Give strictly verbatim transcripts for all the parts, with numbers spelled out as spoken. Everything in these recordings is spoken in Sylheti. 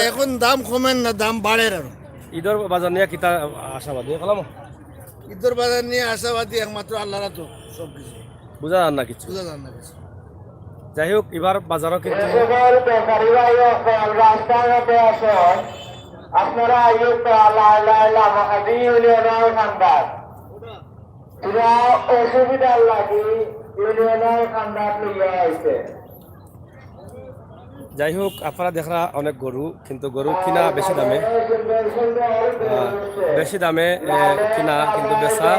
এখন দাম কমের না, দাম বাড়ের আরো। ঈদর বাজার নিয়া কিতা আশাবাদী? কলাম? ঈদর বাজার নিয়া আশাবাদী একমাত্র আল্লাহর তো সব কিছু। বুঝা যার না কিছু। বুঝা যার না কিছু। যাই হোক, এবার বাজারও কিন্তু যে সকল ব্যাপারী ভাই অকল রাস্তার মধ্যে আছেন, আপনারা আইয়ুক্ত আল্লাহ আল্লাহ আল্লাহ মহাদি ইউনিয়নের খান্দার। পুরা অসুবিধার লাগি ইউনিয়নের খান্দার লইয়া আইছে। যাই হোক, আপনারা দেখরা অনেক গরু, কিন্তু গরু কিনা বেশি দামে, আহ, বেশি দামে, এ, কিনা, কিন্তু বেচা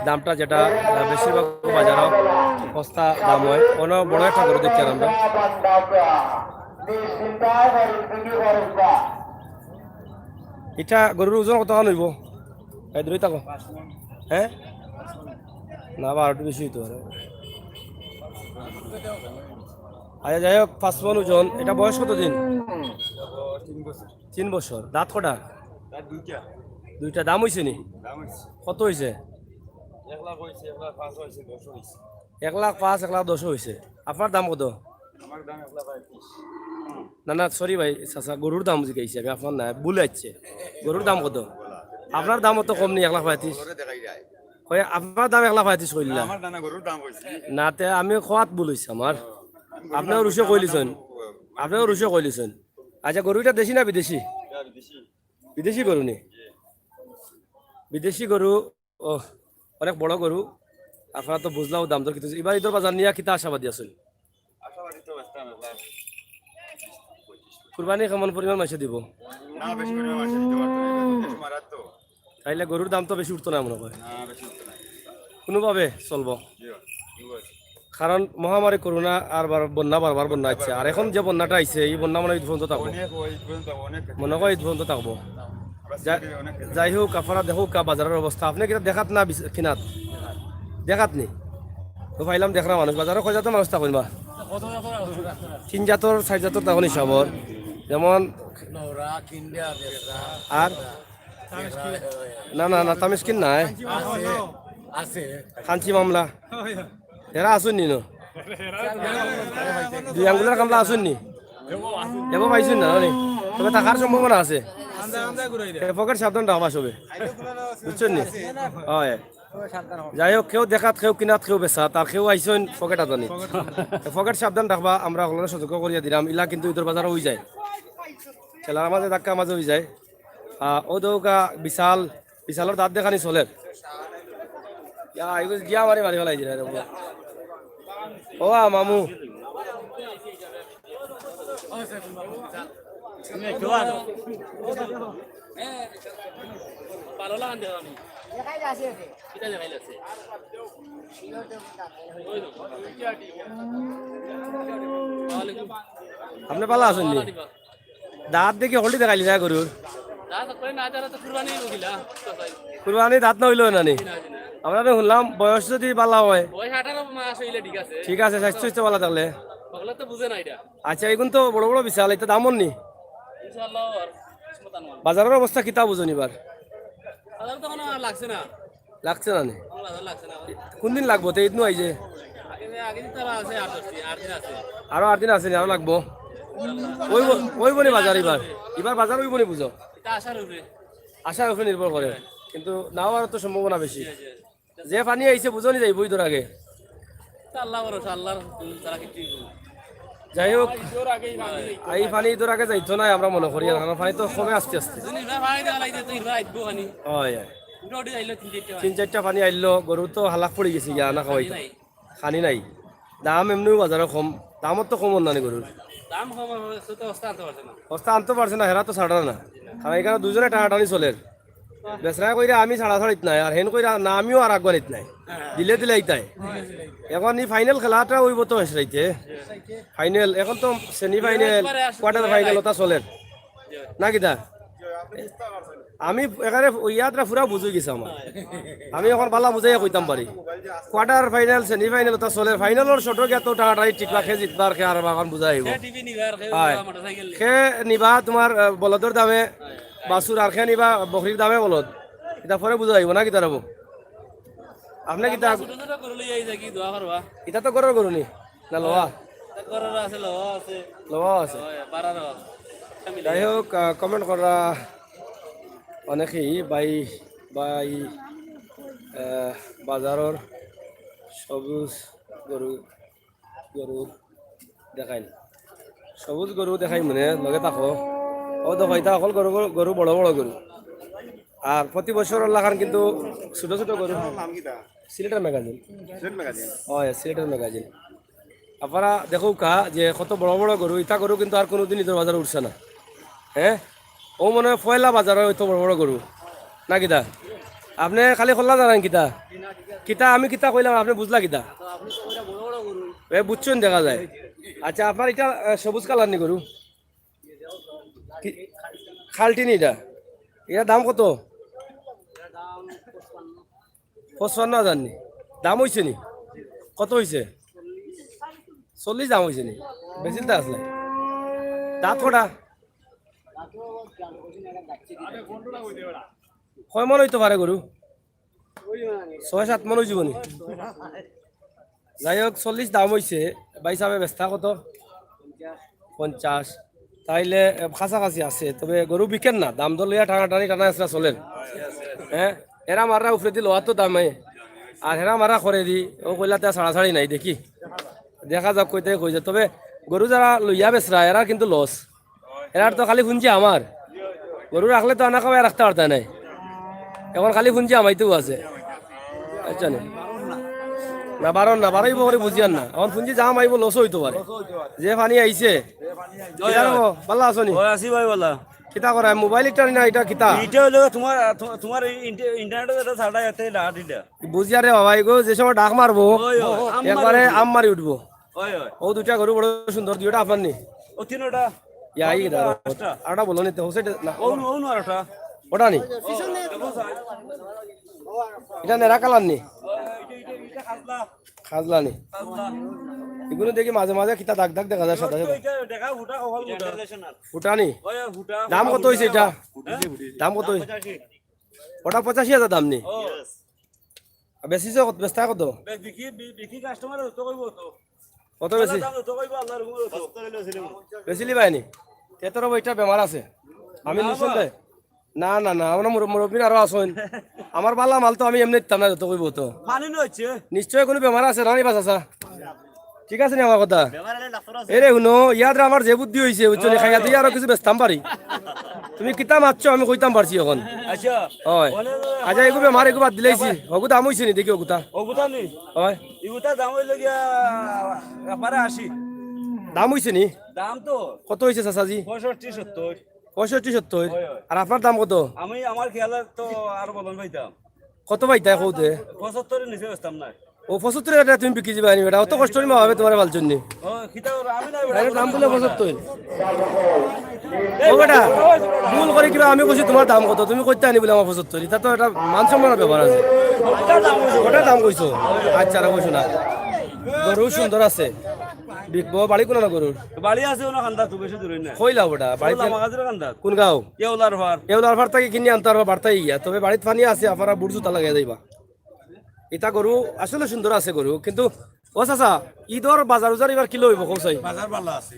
দামটা যেটা, আহ, বেশিরভাগ বাজারও সস্তা দাম হয়। অন্য বড় একটা গরু দেখছি আমরা। এটা গরুর ওজন কতখান হইব? এই দূরেই থাকো। হ্যাঁ, না, বারোটা বেশি হইতে পারে। আচ্ছা, যাই হোক, পাঁচ মণ ওজন। এটা বয়স কত দিন? তিন বছর। তিন বছর। দাঁত কটা? দাঁত দুইটা। দুইটা। দাম হইছে নি? দাম হইছে। কত হইছে? এক লাখ হইছে, এক লাখ পাঁচ হইছে, দশ হইছে। এক লাখ পাঁচ, এক লাখ দশ হইছে। আপনার দাম কত? আমার দাম এক লাখ পঁয়ত্রিশ। না, না, সরি ভাই, চাচা, গরুর দাম জিজ্ঞাসা আমি, আপনার না, ভুল হচ্ছে। গরুর দাম কত? আপনার দাম অত কম নি, এক লাখ পঁয়ত্রিশ। কয়, আপনার দাম এক লাখ পঁয়ত্রিশ কইলা। আমার দানা গরুর দাম কইছি। না, তে আমি খোয়াত ভুল হইছে আমার। আপনিও রুশে কইলিছেন। আপনিও রুশে কইলিছেন। আচ্ছা, গরু এটা দেশি না বিদেশি? এটা বিদেশি। বিদেশি গরু নি? বিদেশি গরু, ও, অনেক বড় গরু। আপনারা তো বুঝলাও দাম দর কিন্তু। এবার ঈদর বাজার নিয়ে কিতা আশাবাদী আছেন? আশাবাদী তো ব্যস্ত আমি, ভাই। কুরবানি কেমন পরিমাণ মাংস দিব? না, বেশি পরিমাণ মাংস দিতে পারতো না, এবার দেশি মারার তো। তাইলে গরুর দাম তো বেশি উঠতো না মনে হয়। না, বেশি উঠতো না। কোনোভাবে চলবো। জি, জি। কারণ মহামারী করোনা আর বার-, বন্যা, বারবার বন্যা আইছে। আর এখন যে বন্যাটা আইছে, এই বন্যা মানে ঈদ পর্যন্ত থাকবো। অনেক, ওই পর্যন্ত অনেক মনে হয় ঈদ পর্যন্ত থাকবো। আবার যা-, সিলেটে অনেক যাই হোক, আপনারা দেখো কা বাজারের অবস্থা। আপনি কিতা দেখাত না বিচ-, কিনাত? দেখাত নি? তো পাইলাম দেখরা মানুষ, বাজারো কয় জাতর মানুষ থাকইন বা? তিন জাতর, চাইর জাতর তখন হিসাবর। যেমন নওরা, কিন্ডা, বেসরা, আর? না, না, না, তামিসকিন নাই। আছে, আছে। খানচি মামলা। এরা আছইন নি ন? দুই আঙ্গুলের কামলা আছইন নি? এবার পাইছইন না, না নি? তবে থাকার সম্ভাবনা আছে। এ, পকেট সাবধান রাখবা সবে। বুঝছইন নি? হয়। যাই হোক, কেউ দেখাত, কেউ কিনাত, কেউ বেচাত, আর কেউ আইছইন পকেট আদানি। এ, পকেট সাবধান রাখবা, আমরা হকলরে সতর্ক করিয়া দিলাম। ইলা কিন্তু ঈদর বাজারো অই যায়। ঠেলার মাঝে ধাক্কা মাঝে অই যায়। আহ, ও দৌকা বিশাল, বিশালর দাঁত দেখানি চলের। ইয়া, এগু গিয়া মারি মারি ফেলাই দিলা রে বাবা। ও আ, মামু। আপনি ভালা আছইন নি? দাঁত দেখি হলদি দেখাইলি না গরুর। দাঁত কই না, তারা তো কুরবানি অইলো কিলা? কুরবানি দাঁত না অইলো না নি? জি না, জি না। আমরা তো শুনলাম বয়স যদি ভালা হয়। বয়স আঠারো মাস অইলে ঠিক আছে। ঠিক আছে, স্বাস্থ্য সুস্থ ভালা থাকলে। হকলে তো বুঝে না এটা। আচ্ছা, এগুন তো বড় বড় বিশাল, এটা দামর নি? ইনশাআল্লাহ, আর কিসমত আনোয়ার। বাজারর অবস্থা কিতা বুঝইন ইবার? বাজার তো এখনো লাগছে না। লাগছে না নি? এখনো বাজার লাগছে না। কোন দিন লাগবো? তে ঈদ নু আইছে। আগে, আগে দিন তো আরো আছে, আট দশ দিন, আট দিন আছে। আরো আট দিন আছে নি, আরো লাগবো। ইনশাআল্লাহ। অইবো, অইবো নি বাজার ইবার? ইবার বাজার অইবো নি বুঝো? এটা আশার উপরে। আশার উপরে নির্ভর করে। কিন্তু নাও আর তো সম্ভাবনা বেশি। জি, জি। যে পানি আইছে বুঝো নি যাইবো ঈদর আগে। তা আল্লাহ ভরসা, আল্লাহর ছাড়া কিচ্ছু অইতো না। যাই হোক, ঈদর আগে এই পানি যাইতো। এই পানি ঈদর আগে যাইতো না আমরা মনে করি, আর কারণ পানি তো কমে আস্তে আস্তে। দুই দিন পানি দেওয়া লাগছে, দুই দিন আইবো পানি। হয়, হয়। উঠে উঠে আইলো তিন চারটা পানি। তিন চারটা পানি আইলো, গরু তো হালাক পড়ি গেছে গিয়া না খাওয়াইতে। পানি নাই। খানি নাই। দাম এমনিও বাজারো কম, দামও তো কম অন্যান্য গরুর। দাম কম, অবস্থা আনতে পারছে না। অবস্থা আনতে পারছে না, হেরা তো ছাড়া না। কারণ এখানে দুজনে টানাটানি চলের। বেচরা কইরা আমি ছাড়াছাড়িত নাই, আর হেন কইরা না আমিও আর আগুয়ানিত নাই। দিলে দিলে ইতাই। এখন ই ফাইনাল খেলাটা অইবো তো শেষ রাইতে। ফাইনাল, এখন তো সেমিফাইনাল, কোয়ার্টার ফাইনাল ওটা চলের। না কিতা? আমি এখানে ইয়াত্রা পুরা বুঝি গেছি আমার। আমি এখন ভালা বুঝাইয়া কইতাম পারি। কোয়ার্টার ফাইনাল, সেমিফাইনাল ওটা চলের। ফাইনালর শর্টো গিয়া তো টানাটানি ঠিক রাখে জিতবার খে আর এখন বুঝা আইবো। হয়। খে নিবা তোমার, আহ, বলদর দামে বাছুর আর খে নিবা বকরির দামে বলদ। ইটা পরে বুঝা যাইবো না কিতা রাবো? আপনি কিতা? ছোট ছোট গরু লইয়া আইছে কি দোয়া করবা? ইটা তো গরুর গরু নি? না লওয়া? তা গরুর আছে, লওয়া আছে। লওয়া আছে। হয়, পাড়ারও আছে। যাই হোক, আহ, কমেন্ট করা অনেকেই ভাই, ভাই, আহ, বাজারর সবুজ গরু, গরু দেখাইন, সবুজ গরু দেখাই মনে লগে থাকো। ও দেখো, ইতা অকল গরু, গরু, গরু, বড় বড় গরু। আর প্রতি বছর লাখান কিন্তু ছোট ছোট গরু। সিলেটের ম্যাগাজিন। সিলেট ম্যাগাজিন। হয়, সিলেটের ম্যাগাজিন। আপনারা দেখউক্কা যে কত বড় বড় গরু, ইতা গরু কিন্তু আর কোনোদিন ইদর বাজারো উঠছে না। হ্যাঁ, ও মনে হয় পয়লা বাজারো অইতো বড় বড় গরু, না কিতা? আপনে খালি খোল্লা জানান কিতা? কিতা আমি কিতা কইলাম, আপনে বুঝলা কিতা? এ, বুঝছইন দেখা যায়। আচ্ছা, আপনার ইটা, আহ, সবুজ কালার নি গরু? কি, খালটি নি ইটা? ইটার দাম কত? পঁচপান্ন হাজার নি? দাম অইছে নি? কত অইছে? চল্লিশ দাম অইছে নি? বেশি তো আসলে। দাঁত কটা? কয় মন অইতো পারে গরু? ছয় সাত মন অইযিবো নি? যাই হোক, চল্লিশ দাম অইছে। ভাই সাবে বেচতা কত? পঞ্চাশ। তাইলে, এ, কাছাকাছি আছে, তবে গরু বিকের না, দাম দর লইয়া টানাটানি টানা হেচড়া চলের। হ্যাঁ, এরা মাররা উপরেদি লওয়া তো দামে, আর হেরা মারা করেদি, ও কইলা তে ছাড়াছাড়ি নাই, দেখি দেখা যাক কইতে কই যায়। তবে গরু যারা লইয়া বেচরা, এরা কিন্তু লস। এরার তো খালি পুঞ্জি আমার। গরু রাখলে তো আনা খাওয়াই রাখতা পারতা নায়। এখন খালি পুঞ্জি আমাইতেউ আছে। আচ্ছা নি? না, বারো না, বারোই বকরি বুঝিয়ার না। এখন পুঞ্জি যা আমাইবো লস অইতো পারে। যে পানি আইছে। কিতা রে বা, ভালা আছো নি? ওই আছি ভাই, ভালা। কিতা করা? মোবাইল একটা নি না, ইটা কিতা? ইটা অইলো তোমার, তোমার এই ইন্টে-, ইন্টারনেটে যেটা ছাড়া, এতে ডাক দিলা। বুঝিয়ার রে বাবা, এগো যে সময় ডাক মারবো, ওই, ওই, আম মারি একবারে উঠবো। আম মারি উঠবো। ওই, ওই। ও দুইটা গরু বড় সুন্দর, দুইটা আপনার নি? ও তিনটা। ইয়া, এই কিতা? পাঁচটা। আরটা বলো নি তো, হোসেন না। ও, ও, আরটা। ওটা নি? ও, দেখো স্যার। ইটা নেরা কালার নি? ও, ইটা, ইটা, ইটা খাজলা। খাজলা নি? খাজলা। এগুলো দেখি মাঝে মাঝে কিতা দাগ দাগ দেখা যায় সাদা সাদা। ইটা দেখা ফুটা, কপাল ফুটা। ফুটা নি? ওই, ওই, ফুটা, দাম কপাল কত অইছে ফুটা। ইটা? হ্যাঁ? দাম কত অইছে? পঁচাশি। ওটা পঁচাশি হাজার দাম নি? ও। আর বেচিছো কত, বেচতা কত? বে-, বিকি, বি-, বিকি কাস্টমার তো কইবো তো। কত বেচি? দাম তো কইবো, আল্লাহর হুকুমে তো। বেচিলি ভাই নি? তে তোর ইটা বেমার আছে। আমি না, নিঃসন্দেহে। না, না, না, আমরা মুর-, মুরব্বিন আরো আছইন। আমার ভালা মাল তো আমি এমনে দিতাম না, যত কইবো তো। পানি নইছে। নিশ্চয় কোনো বেমার আছে, না নি বা চাচা? ঠিক আছে নি আমার কথা? বেমার হলে ডাক্তার আছে। এরে হুনো, ইয়াদ রে আমার যে বুদ্ধি অইছে, বুঝছো নি? খাইয়া দিয়া আরো কিছু বেচতাম পারি। তুমি কিতা মাতছো আমি কইতাম পারছি এখন। আচ্ছা। হয়। আচ্ছা, এগু বেমার এগু বাদ দিলাইছি। হগু দাম অইছে নি দেখি অগুতা। অগুতা নি? হয়। ইগুতা দাম অইলো গিয়া একবারে আশি। দাম অইছে নি? দাম তো। কত অইছে চাচাজি? পঁয়ষট্টি, সত্তর। পঁয়ষট্টি, সত্তর? হয়, হয়। আর আপনার দাম কত? আমি আমার খেয়ালে তো আরো বলন পাইতাম। কত পাইতায় কও দে? পঁচাত্তরের নিচে বেচতাম না। ও, পঁচাত্তর হাজার তুমি বিকি যিবায় নি বেটা, অত কষ্ট নি মা বাপে তোমারে পালছইন নি। ও, কিতা করো? আমি না বেটা, আরে দাম বুলে পঁচাত্তর। ও বেটা, ভুল করি কিবা আমি কইছি তোমার দাম কত, তুমি কইতায় নি বুলে আমার পঁচাত্তর, ইটা তো একটা মান সম্মানর ব্যাপার আছে। ওটা দাম কইছো। ওটা দাম কইছো। আচ্ছা, আর কইছো না। গরু সুন্দর আছে। বিকবো, বাড়ি কোন না গরুর? বাড়ি আছে অনো কান্দাত, বেশি দূরে না। কইলা বেটা, বাড়ি কোন? লামাগাজীর কান্দাত। কোন গাঁও? এউলার ফার। এউলার ফার থাকি কিনি আনতে পারবা, বার্তায় গিয়া। তবে বাড়িত পানি আছে, আপনারা বুট জুতা লাগাই যাইবা। ইটা গরু আসলে সুন্দর আছে গরু, কিন্তু ও চাচা, ইদর বাজার উজার ইবার কিলা অইবো, কও চাই? বাজার ভালা আছে।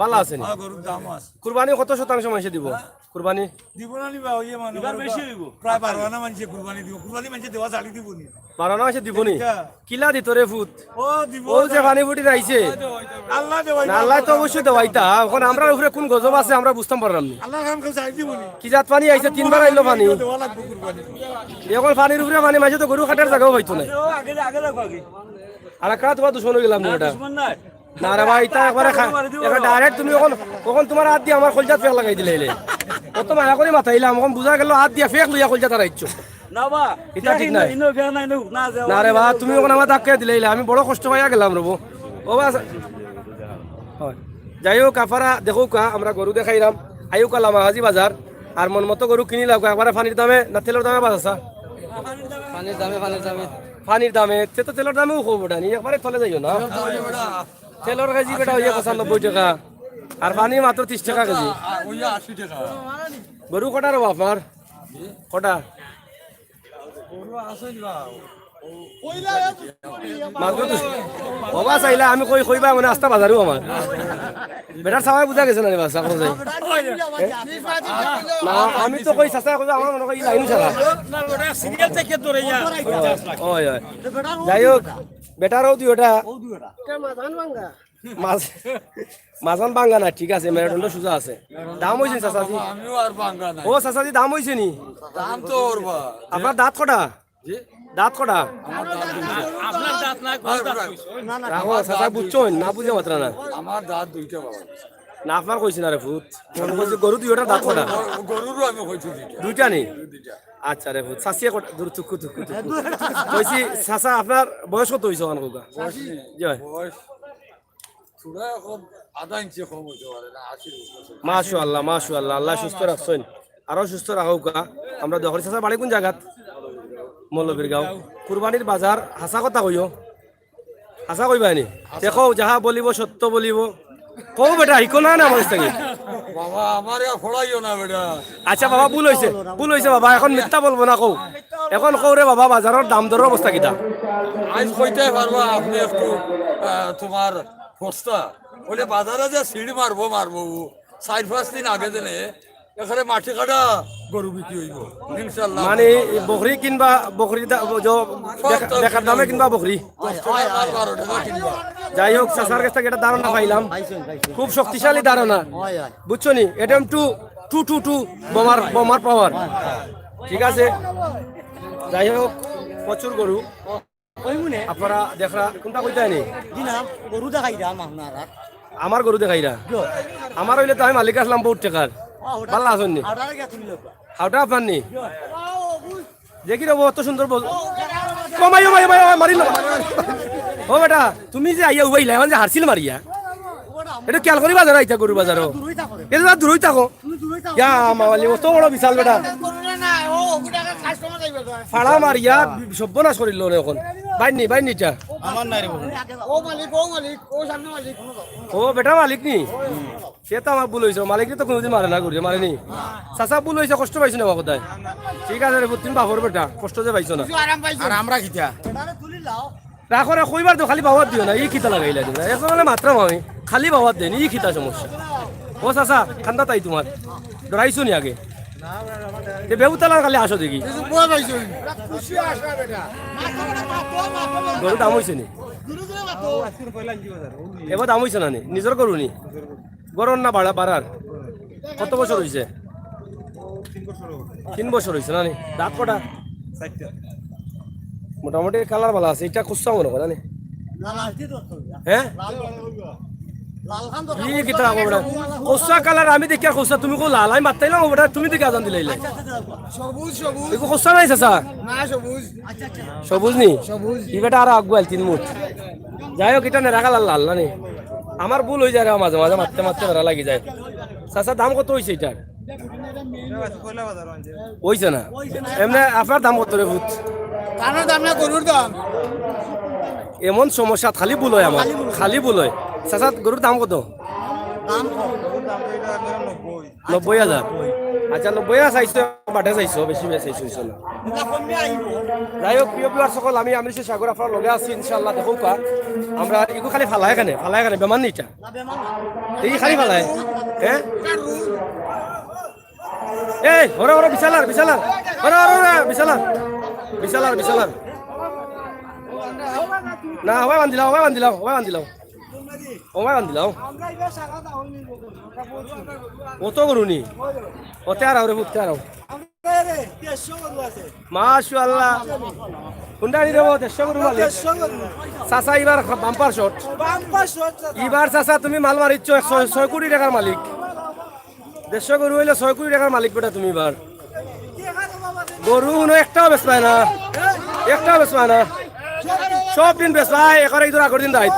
ভালা আছে নি? হ্যাঁ, গরুর দামও আছে। কুরবানি কত শতাংশ মানষে দিবো? হ্যাঁ? কুরবানি? দিব না নি বা, ওই যে মানে এবার বেশি অইবো। প্রায় বারো আনা মানষে কুরবানি দিব। কুরবানি মানষে দেওয়া ছাড়ি দিব নি? বারো আনা মানষে দিব নি? এটা। কিলা দিত রে ফুত? ও দিব ও যে না। পানি ফুটি যাইছে। আল্লাহ দেওয়াই না, আল্লাহ তো অবশ্যই দেওয়াইতা। এখন আমরার উপরে কোন গজব আছে আমরা বুঝতাম পারলাম না। আল্লাহ খান কেউ ছাড়ি দিব নি? কি জাত পানি আইছে, তিনবার আইলো পানি। দেওয়া লাগবে কুরবানি। এখন পানির উপরে পানি, মাঝে তো গরু কাটার জায়গাও পাইতো না। আগে, আগে, আগে, আগে। আর একটা তোমার দুশমন অই গেলাম না, এটা। দুশমন নাই। না রে ভাই, ইটা একবারে খা-, মারি দিব। এবার direct তুমি অখন, অখন তোমার আত দিয়া আমার কলজাত ফেক লাগাই দিলাইলে। অত মায়া করি মাতাইলাম, অখন বুঝা গেল আত দিয়া ফেক লইয়া কলজাত হারাইছো। না বা, ইটা ঠিক ইনো, নাই। ইনো, ইনো, না, না, না রে বা, তুমি অখন আমার ধাক্কা দিলাইলে, আমি বড় কষ্ট পাইয়া গেলাম রে বা। ও বা, হয়। যাই হোক, আফারা দেখউক্কা, আমরা গরু দেখাইলাম, আইউক্কা লামাগাজী বাজার, আর মন মতো গরু কিনি লাউক্কা, একবারে পানির দামে না তেলর দামে বাজাছা? পানির দামে, পানির দামে। পানির দামে, তে তো তেলর দামেও খুব ওঠা নি, একবারে তলে যাইও না। তেলর কেজি বেটা অইয়া পঁচানব্বই টেকা, আর পানি মাত্র তিরিশ টেকা কেজি। ওই আশি টেকা। গরু কটা রে বা আপনার? কটা? গরু আছে নি বা? মাছ ধরতে। বাবা চাইলে আমি কই, কইবা মানে আস্তা বাজারও আমার। বেটার সবাই বুঝা গেছে না রে বাস, এখন যাই। না, আমি তো কই চাচা কইবা, আমার মনে কই লাইন ছাড়া। সিরিয়াল থেকে ধরে ইয়া। ওই, ওই। যাই হোক, বেটারও দুইটা। মাছ, মাঝখান ভাঙ্গা না, ঠিক আছে, মেরুদণ্ড সোজা আছে। দাম অইছে নি চাচাজি? আমিও আর ভাঙ্গা নাই। ও চাচাজি, দাম অইছে নি? দাম তো ওর বা। আপনার দাঁত কটা? জি? দাঁত কটা? আপনার দাঁত না, গরুর দাঁত কইছে। রাখো, চাচা বুঝছো না, বুঝে মাত্র না। আমার দাঁত দুইটা বাবা। না, আপনার কইছি না রে ফুত। আমি কইছি গরু দুইটা দাঁত কটা? গরুরও আমি কইছি দুইটা। দুইটা নি? দুইটা। আচ্ছা রে ফুত, চাচিয়ে কটা? দূর, থুকু, থুকু, থুকু। কইছি, চাচা, আপনার বয়স কত হইছে ওখান কউকা? বয়স নেই। জি ভাই। বয়স থুড়া এখন আধা ইঞ্চি কম হইতে পারে না, আশি বছর। মাশাআল্লাহ, মাশাআল্লাহ, আল্লাহ সুস্থ রাখছেন, আরো সুস্থ রাখউকা। আমরা দোয়া করি। চাচা, বাড়ি কোন জাগাত? মৌলভীরগাঁও। কুরবানির বাজার, হাছা কথা কইও, হাছা কইবা নি? দেখো, যাহা বলিব সত্য বলিব। কও বেটা, হিকো না, না আমার থাকি। বাবা, আমার ইয়া ফড়াইও না বেটা। আচ্ছা বাবা, ভুল হইছে, ভুল হইছে বাবা, এখন মিথ্যা বলবো না, কও। এখন কও রে বাবা, বাজারর দাম দরর অবস্থা কিতা? আইজ কইতে পারবা আপনি একটু, আহ, তোমার ফস্তা। ওইলে বাজারে যে সিঁড়ি মারবো, মারবো, চাইর পাঁচ দিন আগে দিনে এখানে মাটি কাটা গরু বিক্রি হইব, ইনশাআল্লাহ। মানে, এই বকরি কিনবা, বকরি দা-, জ-, সব বেকা-, তো বেকার দামে কিনবা বকরি। দশ টাকা আর বারো টাকা কিনবা। যাই হোক, চাচার কাছ থেকে একটা ধারণা পাইলাম, খুব শক্তিশালী ধারণা। বুঝছো নি? ATM two, two two two, বোমার, বোমার পাওয়ার। ঠিক আছে, যাই হোক, প্রচুর গরু। আপনারা দেখরা, কোনটা কইতা নি? জি না, গরু দেখাইরাম আপনার আর। আমার গরু দেখাইরা? জি। আমার হইলে তো আমি মালিক আসলাম বহুত টাকার। ভালা আছইন নি? হাওটা আপনার নি? দেখি রে, অত সুন্দর বল। ও মাই, ও মাই, ও মাই, ও মাই, মারিল না। ও বেটা, তুমি যে আইয়া উবাইলা, এখন যে হারছিল মারিয়া। এটা খেয়াল করি বাজার আইতা গরু বাজারও। এটা তো দূরই থাকো। ইয়া মাওয়ালি, অত বড় বিশাল বেটা। ফাড়া মারিয়া বি-, সর্বনাশ করিল নে এখন। বাইর নি, বাইর নি ইটা। আমার নাই রে বাবা। ও মালিক, ও মালিক, ও সামনে মালিক। ও বেটা মালিক নি? সে তো আমার ভুল হইছে। মালিকরে তো কোনোদিন মারে না, ঘুরে মারে নি। চাচা ভুল হইছে, কষ্ট পাইছো না বাবা কোথায়? ঠিক আছে রে, তুমি বাপর বেটা, কষ্ট যে পাইছো না। আর আমরা কিতা? রাখো রে, কইবার তো খালি বাওয়াত দিও না, ই কিতা লাগাইলা দিলা? এখন মানে মাত্রা মামি, খালি বাওয়াত দেন, ই কিতা সমস্যা? ও চাচা, ঠান্ডা তাই তোমার, ডরাইছো নি আগে? তে বেহুতালার খালি আসো দেখি। গরু দাম হইছে নি? এবার দাম হইছে না নি? নিজর গরু নি? গরুর না বাড়া, বাড়ার? কত বছর হইছে? তিন বছর হইছে না নি? দাঁত কটা? মোটামুটি কালার ভালা আছে। এটা খুচরা মনে হয় না নি? হ্যাঁ? ই কিতা কও বেটা? খুচরা কালার আমি দেখি আর খুচরা তুমি কও লাল। আমি মাততাম না বেটা, তুমি দেখি আজান দিলাইলে। সবুজ, সবুজ। এগু খুচরা নাই চাচা? না, সবুজ। সবুজ নি? সবুজ। ই বেটা আরো আগুয়াল তিন মুঠ। যাই হোক, এটা নেরা কালার লাল না নি? আমার ভুল হই যায় রে, মাঝে মাঝে মাততে মাততে বেড়া লাগি যায়। চাচা, দাম কত হইছে এটার? হইছে না? এমনে আপনার দাম কত রে ফুত? তার দাম না, গরুর দাম। এমন সমস্যা, খালি ভুল হয় আমার, খালি ভুল হয়। চাচা, গরুর দাম কত? দাম কত? নব্বই হাজার। আচ্ছা, নব্বই হাজার চাইছো, বাটে চাইছো, বেশি বেশি চাইছো, হইছে না। যাই হোক, প্রিয় ভিউয়ার সকল, আমি, আমি সে সাগর আপনার লগে আছি, ইনশাআল্লাহ। দেখো কা, আমরা এগু খালি ফালা এখানে, ফালা এখানে, বেমার নিটা। এই খালি ফালায়, হ্যাঁ? এই, হরে, হরে, বিশালার, বিশালার। হরে, হরে, হরে, বিশালার। বিশালার, বিশালার। না, হবাই বান্ধিলাও, হবাই বান্ধিলাও, হবাই বান্ধিলাও। হবাই বান্ধিলাও। অত গরু নি? অতে আর হরে ফুটতে আর। মাশাআল্লাহ। হুন্ডা নি দেবো, দেড়শো গরু মালিক। চাচা, এবার বাম্পার শট। এবার চাচা, তুমি মাল মারিচ্ছ, এক ছয়, ছয় কোটি টাকার মালিক। দেড়শো গরু হইলে ছয় কোটি টাকার মালিক বেটা তুমি এবার। গরু হুনো একটাও বেচবায় না, একটাও বেচবায় না। সব দিন বেচবায়, একর ঈদর আগর দিন রাইত।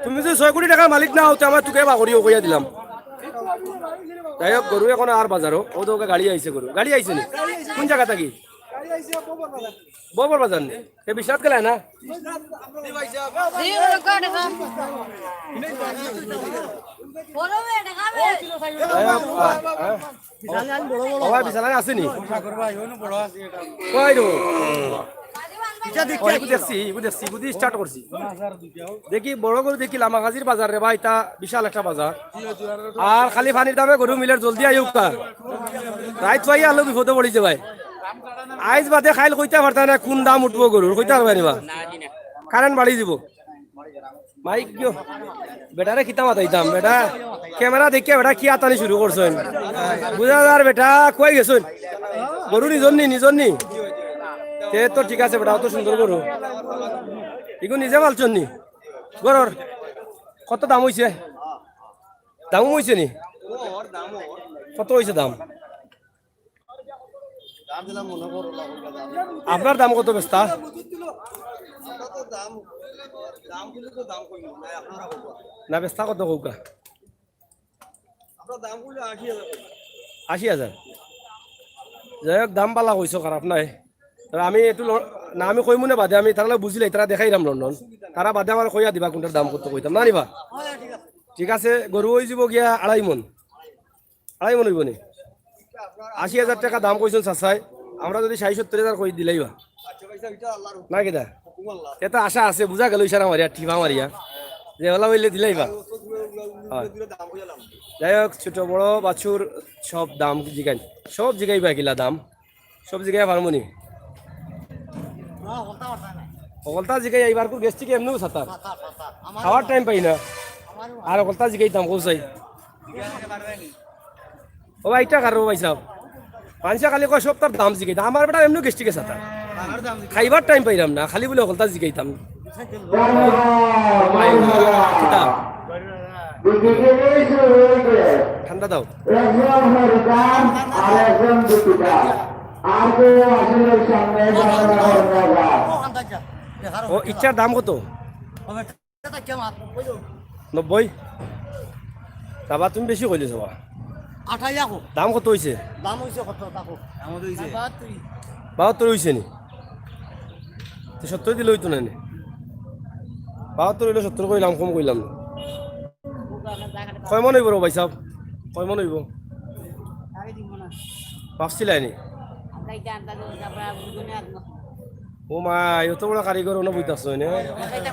তুমি যদি ছয় কোটি টাকার মালিক না হতে, আমার তোকে বা করিও কইয়া দিলাম। যাই হোক, গরু এখন আর বাজারও, ও তো ওকে গাড়ি আইছে গরু। গাড়ি আইছে নি? কোন জায়গা থাকি? ববর বাজার নি? এ বিশ্বনাথ গেলে না? যাই হোক, হ্যাঁ? ও ভাই, বিশাল আছেনি? কই রে? ও, এগু দেখছি, এগু দেখছি, এগু দি start করছি। দেখি, বড় গরু দেখি, লামাকাজির বাজার রে ভাই, ইতা বিশাল একটা বাজার। আর খালি পানির দামে গরু মিলের, জলদি আইউক্কা। রাইত পাই আলো বিপদে পড়ি যে ভাই। আইজ বাদে খাইল কইতা পারতা না, কোন দাম উঠবো গরুর, কইতা পারবা নি বা? কারেন্ট বাড়ি দিব। মাইক গিও। বেটারে কিতা মাতাইতাম, বেটা camera দেখিয়া বেটা কি আতানি শুরু করছইন। বুঝা যার বেটা কই গেছইন। গরু নিজর নি, নিজর নি। তে তো ঠিক আছে বেটা, অত সুন্দর গরু। ইগু নিজে পালছইন নি? গরুর কত দাম অইছে? দাম অইছে নি? কত অইছে দাম? আপনার দাম কত বেচতা? না, বেচতা কত কউক্কা? আশি হাজার। যাই হোক, দাম বালা কইছো, খারাপ নাই। তে আমি একটু ল-, না, আমি কইমু না বাদে, আমি তারা বুঝিলাই, তারা দেখাইরাম লন্ডন। তারা বাদে আমার কইয়া দিবা কোনটার দাম কত কইতাম, না নিবা? ঠিক আছে, গরু অইযিবো গিয়া আড়াই মন। আড়াই মন অইবো নি? আশি হাজার টেকা দাম কইছইন চাচায়, আমরা যুদি ষাইট সত্তর হাজার কই দিলাইবা। না কিতা? ইটা আশা আছে, বুঝা গেল ইশারা মারিয়া, টিপা মারিয়া। যে অলা অইলে দিলাইবা। অয়। যাই হোক, ছোট বড় বাছুর সব দাম জিগাইন। সব জিগাইবা কিলা দাম? সব জিগাইয়া পারমু নি? হকলতা জিগাই, এইবার কু গ্যাস্ট্রিক এমনেউ সাতার। খাওয়ার টাইম পাই না। আর হকলতা জিগাইতাম, কও চাই। ও ভাই, ইটা কার ও ভাই সাব? মানষে খালি কয় সব তার দাম জিগাইতাম। আমার বেটা এমনেউ গ্যাস্ট্রিকে সাতার। খাইবার টাইম পাইরাম না, খালি বুলে হকলতা জিগাইতাম। কিতা? ঠান্ডা দাও। একজন হরিদান আর একজন দুটিদান। আর কেউ আসলে সামনে যাবে না, হরিদান। ও, ইটার দাম কত? নব্বই? বাবা, তুমি বেশি কইলে সবা। আঠাইয়া কো। দাম কত অইছে? দাম অইছে কত? দেখো। বাহাত্তর অইছে নি? তো সত্তর দিলে অইতো না নি? বাহাত্তর অইলে সত্তর কইলাম, কম কইলাম না। কয় মন অইবো রে ভাই সাব? কয় মন অইবো? ভাবছিলাই নি? ও মাই, অত বড় কারিগর অনো বইতাছো নে?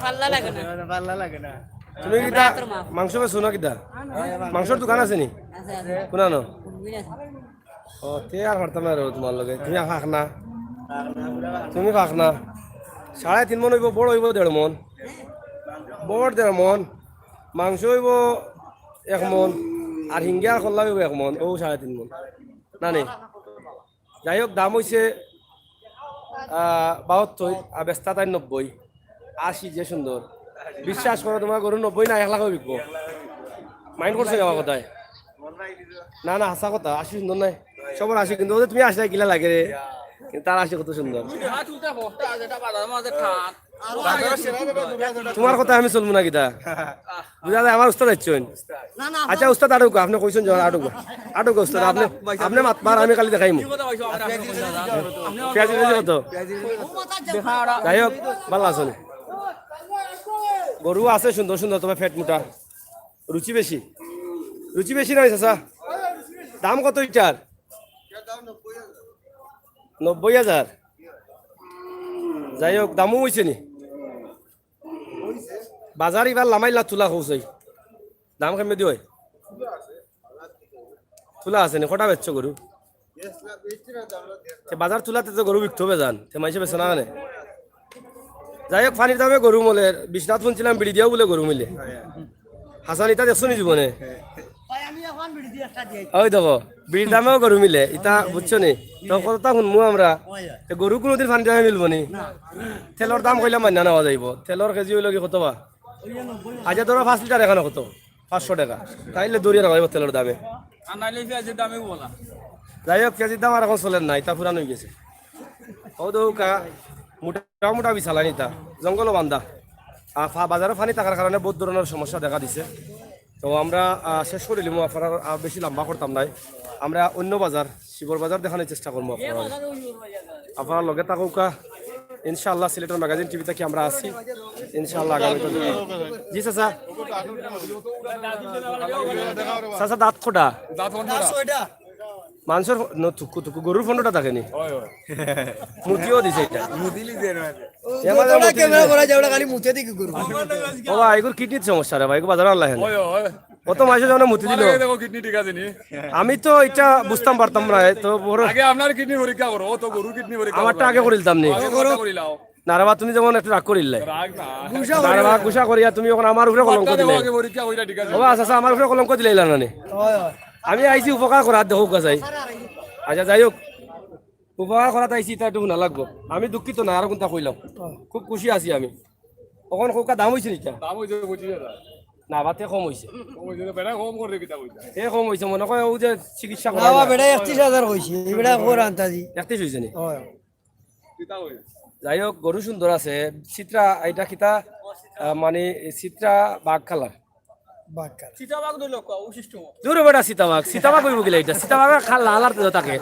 পাল্লা লাগে না। তুমি কিতা মাংস বেচো না কিতা? মাংসর দোকান আছে নি? আছে, আছে। কোনানো? ও, তে আর পারতাম না রে তুমার লগে। তুমি আর খাক না। তুমি খাক না। সাড়ে তিন মন অইবো, বড় অইবো দেড় মন। বড় দেড় মন। মাংস অইবো এক মন। আর হিঙ্গি আর কল্লা অইবো এক মন। ও সাড়ে তিন মন। না নি? যাই হোক, দাম অইছে, আহ, বাহাত্তর, আর বেচতা তাই নব্বই। আশি যে সুন্দর। বিশ্বাস করো, তুমার গরু নব্বই না, এক লাখও বিকবো। মাইন্ড করছো আমার কথায়? না, না, হাছা কথা, আশি সুন্দর নায়। সবর আশি, কিন্তু অউ যে তুমি আশি কিলা লাগে রে, কিন্তু তার আশি কত সুন্দর। তুমার কথায় আমি চলমু না কিতা? বুঝা যায়, আমার উস্তাদ আইছইন। আচ্ছা, উস্তাদ আটুকা, আপনে কইছইন যখন আটুকা। আটুকা উস্তাদ, আপনে, আপনে মাতবার, আমি খালি দেখাইমু। পেঁয়াজি, পেঁয়াজি কত? যাই হোক, ভালা আছইন। গরু আছে সুন্দর সুন্দর, তবে পেট মুটা। রুচি বেশি। রুচি বেশি নায় চাচা? দাম কত ইটার? নব্বই হাজার। যাই হোক, দামও অইছে নি? বাজার ইবার লামাইলা তুলা কৌছাই। দাম কেমনে দি অয়? তুলা আছে নি? কটা বেচছো গরু? তে বাজার তুলাতে তো গরু বিকতো বেজান। তে মাইনষে বেচে না কেনে? যাই হোক, পানির দামে গরু মলের। বিশ্বনাথ হুনছিলাম বিড়ি দিয়াও বুলে গরু মিলে। হাসান, ইতা দেখছো নি জীবনে? ওই দেখো, বিড়ির দামেও গরু মিলে, ইতা বুঝছো নি? তো কততা হুনমু আমরা। তে গরু কুনুদিন পানির দামে মিলবো নি? তেলর দাম কইলে মাইনা নেওয়া যাইবো। তেলর কেজি অইলো গি কত বা? আচ্ছা, ধরো পাঁচ লিটার এখানো কত? পাঁচশো টেকা। তাইলে দরিয়া রাখা অইবো তেলর দামে। আর নাইলে পেঁয়াজের দামে বলা। যাই হোক, পেঁয়াজের দাম আর এখন চলের না, ইতা পুরান অইগেছে। ও দৌকা, মোটা মোটা বিছালানি ইতা, জঙ্গলও বান্ধা। আর ফা-, বাজারো পানি থাকার কারণে বউত ধরনর সমস্যা দেখা দিছে। তো আমরা, আহ, শেষ করিলিমু, আপনারার আর বেশি লম্বা করতাম নায়। আমরা অইন্য বাজার, শিবর বাজার দেখানির চেষ্টা করমু আপনারারে। আপনারা লগে থাকউক্কা। ইনশাআল্লাহ সিলেটের ম্যাগাজিন টিভি থাকি আমরা আছি। ইনশাআল্লাহ আগামী দিন। জি চাচা। চাচা দাঁত কটা? মানষর ন-, থুকু থুকু গরুর পনেরোটা থাকে নি? মুতিও দিছে ইটা। মুতি লিছে এর মাঝে। এ মাঝে যতটা মুতি ক্যামেরা দিলে। করা যায়, ওটা খালি মুতে দেখি গরু। ও ভাই, এগুর কিডনির সমস্যা রে ভাই, এগুর বাজারো আনলা কেনে? অয়, অয়। অত মাইনষে যেন মুতি দিল। আমার আগে দেখো কিডনি ঠিক আছে নি? আমি তো ইটা বুঝতাম পারতাম না, এ তো বড় আগে আপনার কিডনি পরীক্ষা করো, ও তো গরুর কিডনি পরীক্ষা আমারটা করো। আগে করিলতাম নি। আগে করো। করিলাও। না রে বা, তুমি যেমন একটু রাগ করিলে। রাগ না। গুসা না রে বা, করিলাও। গুসা করিয়া তুমি এখন আমার উপরে কলঙ্ক মাথা দিলে। দেখো আগে পরীক্ষা করিয়া ঠিক আছে। ও বা, আচ্ছা, আচ্ছা, আমার উপরে কলঙ্ক দিলে ইলা না নি। অয়, অয়। আমি আইছি উপকার করাত, দেখো কাছে। আচ্ছা, যাই হোক, উপকার করাত আইছি, ইটা একটু হুনা লাগবো। আমি দুঃখিত না, আর কুনটা কইলাম। খুব খুশি আছি আমি। অখন কউক্কা দাম অইছে নি ইটা? দাম অইছে পঁচিশ হাজার। না বা, তে কম অইছে। কম অইছে, বেটা কম করে কিতা কইতা? তে কম অইছে, মনে কয় অউ যে চিকিৎসা না করা বা, যায়। বেটা একত্রিশ হাজার কইছে, এই বেটা কর আন্তাজি। একত্রিশ অইছে নি? অয়। কিতা কই? যাই হোক, গরু সুন্দর আছে। চিত্রা, ইটা কিতা, আহ, মানে, চিত্রা বাঘ কালার। বাঘ কালার। চিতাবাঘ ধরল কও, ও system। দূর বেটা, চিতাবাঘ। চিতাবাঘ অইবো কিলা ইটা? চিতাবাঘ খা-, লাল আর থাকে।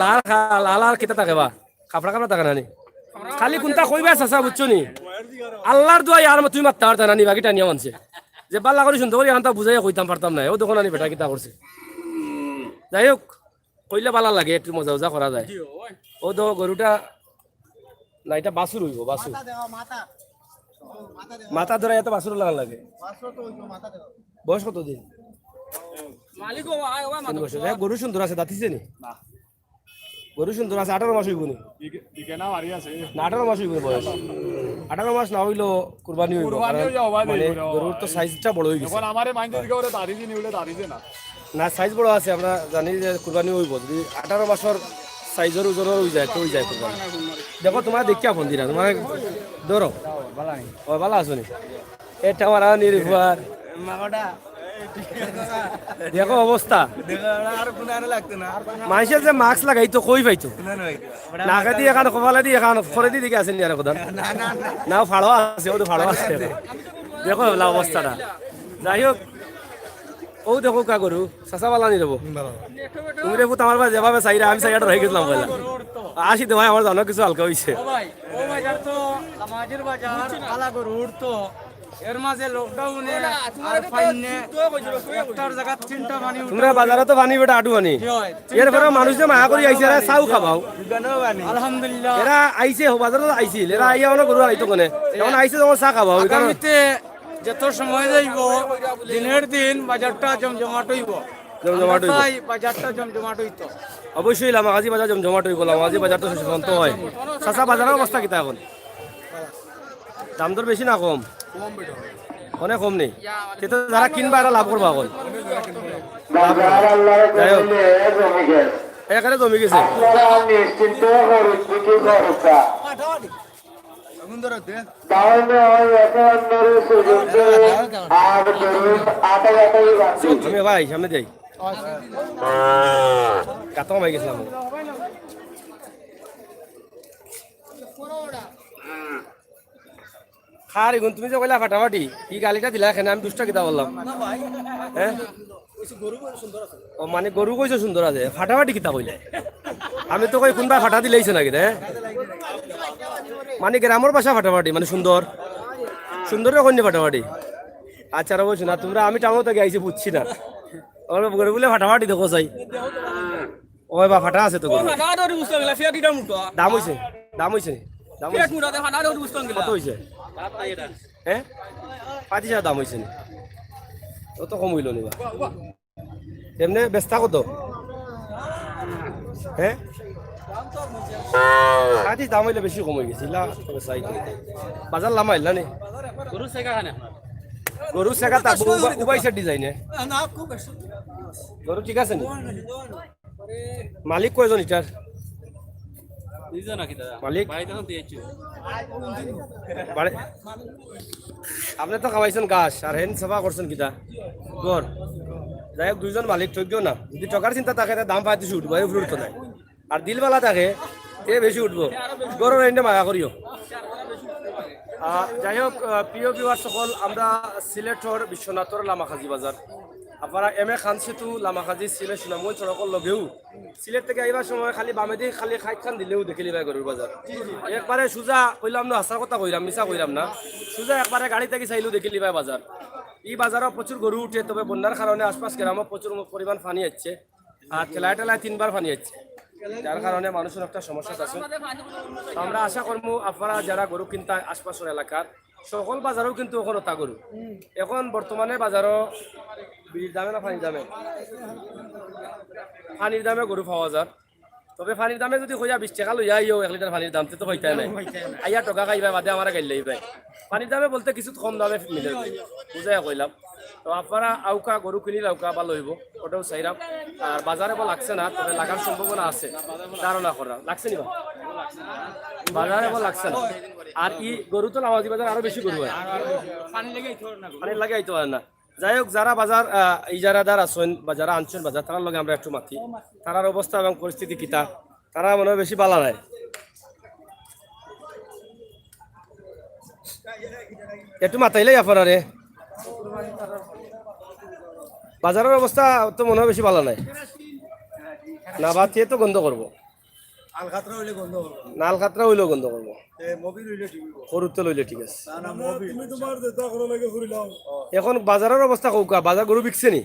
লাল খা-, লাল আর কিতা থাকে বা? খাপড়া খাপড়া থাকে না নি? খালি কুনটা কইবা চাচা, বুঝছো নি? আল্লার দোয়াই আর তুমি মাততা পারতা না নি, বাকি টানিয়া মানছে। যে বালা করি সুন্দর করি এখানতা বুঝাইয়া কইতাম পারতাম না। ও দেখো না নি বেটা কিতা করছে। যাই হোক, কইলে বালা লাগে, একটু মজা উজা করা যায়। জি, ওই। ও দেখো গরুটা, না, ইটা বাছুর অইবো, বাছুর। মাথা দেওয়া, মাথা। মাথা দেওয়া। মাথা ধরা এত বাছুর লাগান লাগে। বাছুর তো অইবো, মাথা দেওয়া। বয়স কত দিন? মালিক ও, আয়, ও, তিন মাথা বছর। দেওয়া। এ, গরু সুন্দর আছে, দাঁতিছে নি? না। গরু সুন্দর আছে, আঠারো মাস অইবো নি? দিকে, দিকে না মারি আছে। না, আঠারো মাস অইবো নি বয়স। আঠারো মাস না অইলো কুরবানি অইবো, কুরবানি কারণ অইবো, ভাই, মানে অইবো। গরুর তো সাইজটা বড় অই গেছে। এখন আমারে মাইনষে দিকে ওরে দাড়ি দিনি, ওরে দাড়ি দে না। না, সাইজ বড় আছে, আমরা জানি যে কুরবানি অইবো। যদি আঠারো মাসর সাইজর ওজনর অই যায়, তো অই যায় কুরবানি। দেখো, তুমারে দেখিয়া ফোন দিরা, তুমারে ধরো। ও, বালা আছো নি? এটা আমার আনির ফুয়ার। দেখো অবস্থা। মাইনষে যে mask লাগাইতো, কই পাইতো? নাকেদি এখান, কপালেদি এখান, ফরেদি দিকে আছে নি আর কথা? না, ফাড়ো আছে, ও তো ফাড়ো আছে। দেখো, এলা অবস্থাটা। যাই হোক, ও দেখো কা গরু, চাচা বালা নি রে বা? তুমি রে পুত আমার বায় যেভাবে চাইরা, আমি চাইয়া ডরাই গেছিলাম পয়লা। আসি তো ভাই, আমার জানো কিছু হালকা অইছে। ও ভাই, ও বাজার তো নামাজের বাজার, কালা গরু উঠতো। এর মাঝে lockdown-এ আর পানি নি, একটার জাগাত তিনটা পানি উঠে। তুমরা বাজারো তো পানি বেটা আডু পানি। জি অয়, এরপরে মানুষ যে মায়া করি আইছে, এরা চাও খাবাও। আলহামদুলিল্লাহ। এরা আইছে, বাজারো আইছিল, এরা আইয়া অনো গরু আইতো কেনে? এখন আইছে যখন চা খাবাও, এই কারণে। আগামীতে যত সময় যাইবো, দিনের দিন বাজারটা জমজমাট অইবো। জমজমাট অইবো। আমরা চাই বাজারটা জমজমাট অইতো। অবশ্যই লামাকাজি বাজার জমজমাট অইবো, লামাকাজি বাজার তো শেষ পর্যন্ত অয়। চাচা, বাজারর অবস্থা কিতা এখন? দাম দর বেশি না কম? কম বেটা। অনেক কম নি? তে তো যারা কিনবা, এরা লাভ করবা এখন। লাভ করবা। যাই হোক। একেবারে জমি গেছে। আপনারা নিশ্চিন্ত করুন, বিক্রি করুন। তাহলে ওই একে অন্যের সুযোগ দিয়ে আর গরুর আটাই আটাই বাঁধি। সামনে ভাই, সামনে যাই। কাতো মাই গেছিলাম। খার এগুন, তুমি যে কইলা ফাটাফাটি, ই গালিটা দিলা কেনে? আমি দুষ্টা কিতা বললাম? হ্যাঁ? ও, মানে, গরু কইছো সুন্দর আছে, ফাটাফাটি কিতা কইলে? আমি তো কই, কুনবা ফাটা দিলাইছে নাকি রে? মানে, গ্রামর ভাষা ফাটাফাটি, মানে, সুন্দর। সুন্দরে কইনি ফাটাফাটি। আচ্ছা, রে, বুঝছি না, তুমরা, আমি টাউন থাকি আইছি, বুঝছি না। ওরা গরু বুলে ফাটাফাটি দেখো চাই। ওই বা, ফাটা আছে তো গরু। দাম অইছে, দাম অইছে, দাম অইছে। কত অইছে? হ্যাঁ? পঁয়ত্রিশ হাজার দাম অইছে নি? অত কম অইলো নি বা? এমনে বেচতা কত? হ্যাঁ? আদি দাম অইলে বেশি কম অই গেছে, ইলা তবে চাই তো। বাজার লামা ইলা নি? গরু সেগা খানে। গরু সেগা তা উবাই, উবাই সেট ডিজাইনে। গরু ঠিক আছে নি? মালিক কয়জন ইটার? দুইজন নাকি দাদা? মালিক? বাড়িতে এখন দিয়েছি। বাড়ি-, আপনি তো খাওয়াইছেন ঘাস, আর হেন সাফা করছেন কিতা? ঘর। যাই হোক, দুইজন মালিক ঠকিও না। যদি ঠকার চিন্তা থাকে, তে দাম পাইতে উঠবো, এই উপরে উঠতো না। আর দিল বালা থাকে, তে বেশি উঠবো। ঘরর এন্ডে মায়া করিও। আহ, যাই হোক, আহ, প্রিয় viewers সকল, আমরা সিলেটর বিশ্বনাথর লামাকাজি বাজার। আপনারা এম এ খান সেতু, লামাকাজি, সিলেট সুনামগঞ্জ সড়কর লগেউ সিলেট থাকি আইবার সময় খালি বামেদি খালি খাইট খান দিলেউ দেখিলিবায় গরুর বাজার। একবারে সুজা কইলাম না, হাছা কথা কইরাম, মিছা কইরাম না। সুজা একবারে গাড়ি থাকি চাইলেউ দেখিলিবায় বাজার। ই বাজারো প্রচুর গরু উঠে, তবে বন্যার কারণে আশপাশ গ্রামো প্রচুর পরিমাণ পানি আইছে। আর ঠেলায় ঠেলায় তিনবার পানি আইছে। যার কারণে মানুষর একটা সমস্যা আছে। তো আমরা আশা করমু আপনারা যারা গরু কিনতা আশপাশর এলাকার, সকল বাজারেও কিন্তু অখন অতা গরু। অখন বর্তমানে বাজারো বিড়ির দামে না পানির দামে? পানির দামে গরু পাওয়া যার। তবে পানির দামে যুদি কইয়া বিশ টেকা লইয়া আইও এক লিটার পানির দাম, তে তো কইতায় নায়। আইয়া ঠগা খাইবায়, বাদে আমারে গাইল্লাইবায়। পানির দামে বলতে কিছু কম দামে মিলে, বুঝাইয়া কইলাম। তো আপনারা আউক্কা, গরু কিনিলাউক্কা, ভালা অইবো, অটাউ চাইরাম। আর বাজার এবো লাগছে না, তবে লাগার সম্ভাবনা আছে, ধারণা করা লাগছে নি বা? বাজার এবো লাগছে না। আর ই গরু তো লামাজি বাজার আরো বেশি গরু অয়, পানির লাগি আইতো পারে না। যাই হোক, যারা বাজার, আহ, ইজারাদার আছইন বা যারা আনছইন বাজার, তারার লগে আমরা একটু মাতি, তারার অবস্থা এবং পরিস্থিতি কিতা, তারা মনে অয় বেশি ভালা নায়। একটু মাতাইলাই আপনারারে। বাজারর অবস্থা তো মনে অয় বেশি ভালা নায়। না বাতিয়ে তো গন্ধ করবো। আলকাতরা অইলে গন্ধ করবো। না, আলকাতরা অইলেও গন্ধ করবো। এ, মবিল অইলে ঠিক অইবো। করুত্তল অইলে ঠিক আছে। না, না, মবিল। তুমি তোমার যেটা করা লাগে করিলাও। অখন বাজারর অবস্থা কউক্কা, বাজার গরু বিকছে নি?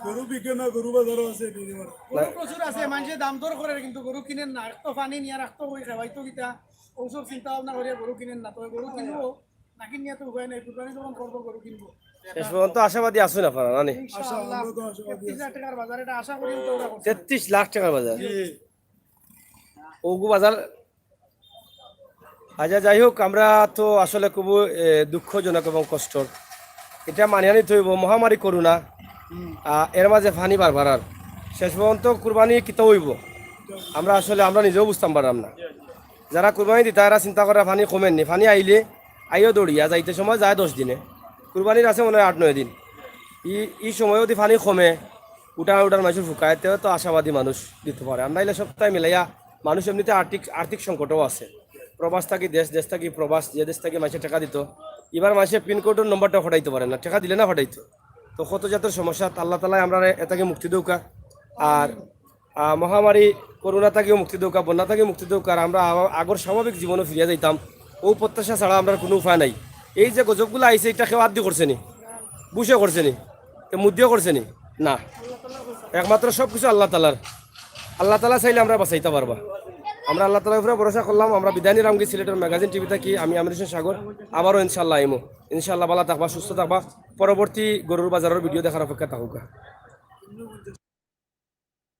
গরু বিকে না, গরু বাজারো আছে, এই যে আমার। গরু প্রচুর আছে, মানষে দাম দর করের, কিন্তু গরু কিনের না। এক তো পানি নিয়া রাখতো, কই খাওয়াইতো কিতা, অউ সব চিন্তা ভাবনা করিয়া গরু কিনের না। তবে গরু কিনবো, না কিনিয়া তো উপায় নাই, কুরবানি যখন করবো, গরু কিনবো। শেষ পর্যন্ত আশাবাদী আছইন আপনারা, না নি? ইনশাআল্লাহ। আমরা তো আশাবাদী আছি। তেত্রিশ লাখ টেকার বাজার, এটা আশা করি তো ওরা করছে। তেত্রিশ লাখ টেকার বাজার? জি। অগু বাজার। আচ্ছা, যাই হোক, আমরা তো আসলে খুব, এ, দুঃখজনক এবং কষ্টর। এটা মানিয়া নিতে অইবো, মহামারী করোনা, আ, এর মাঝে পানি বারবার আর শেষ পর্যন্ত কুরবানি কিতা অইবো, আমরা আসলে আমরা নিজেও বুঝতাম পারলাম না। যারা কুরবানি দিতা, এরা চিন্তা করা পানি কমের নি, পানি আইলে আইও দৌড়িয়া, যাইতে সময় যায় দশ দিনে, কুরবানির আছে মনে অয় আট নয় দিন। ই, ই সময় যুদি পানি কমে, উঠান উঠান মানষর ফুকায়, তেও তো আশাবাদী মানুষ দিতো পারে। আমরা ইলা সবতায় মিলাইয়া মানুষ এমনিতে আর্থিক, আর্থিক সংকটও আছে। প্রবাস থাকি দেশ, দেশ থাকি প্রবাস, যে দেশ থাকি মানষে টেকা দিতো, ইবার মানষে পিনকোডর নম্বরটা ফাটাইতো পারে না, টেকা দিলে না ফাটাইতো। তো কত জাতর সমস্যা, আল্লাহ তাআলায় আমরারে এ থাকি মুক্তি দেউক্কা। আর, আহ, মহামারী করোনা থাকিও মুক্তি দেউক্কা, বন্যা থাকি মুক্তি দেউক্কা, আর আমরা আ-, আগর স্বাভাবিক জীবনো ফিরিয়া যাইতাম, অউ প্রত্যাশা ছাড়া আমরার কুনু উপায় নাই। এই যে গজবগুলা আইছে, ইটা কেউ আত দি করছে নি? বুশে করছে নি? তে মুদিও করছে নি? না, একমাত্র সব কিছু আল্লাহ তাআলার। আল্লাহ তাআলা চাইলে আমরারে বাঁচাইতা পারবা। আমরা আল্লাহ তাআলার উপরে ভরসা করলাম। আমরা বিদায় নিরামগি সিলেটর ম্যাগাজিন টিভি থাকি। আমি আমির হোসেন সাগর, আবারও ইনশাআল্লাহ আইমু। ইনশাআল্লাহ ভালা থাকবা, সুস্থ থাকবা। পরবর্তী গরুর বাজারর ভিডিও দেখার অপেক্ষা থাকউক্কা।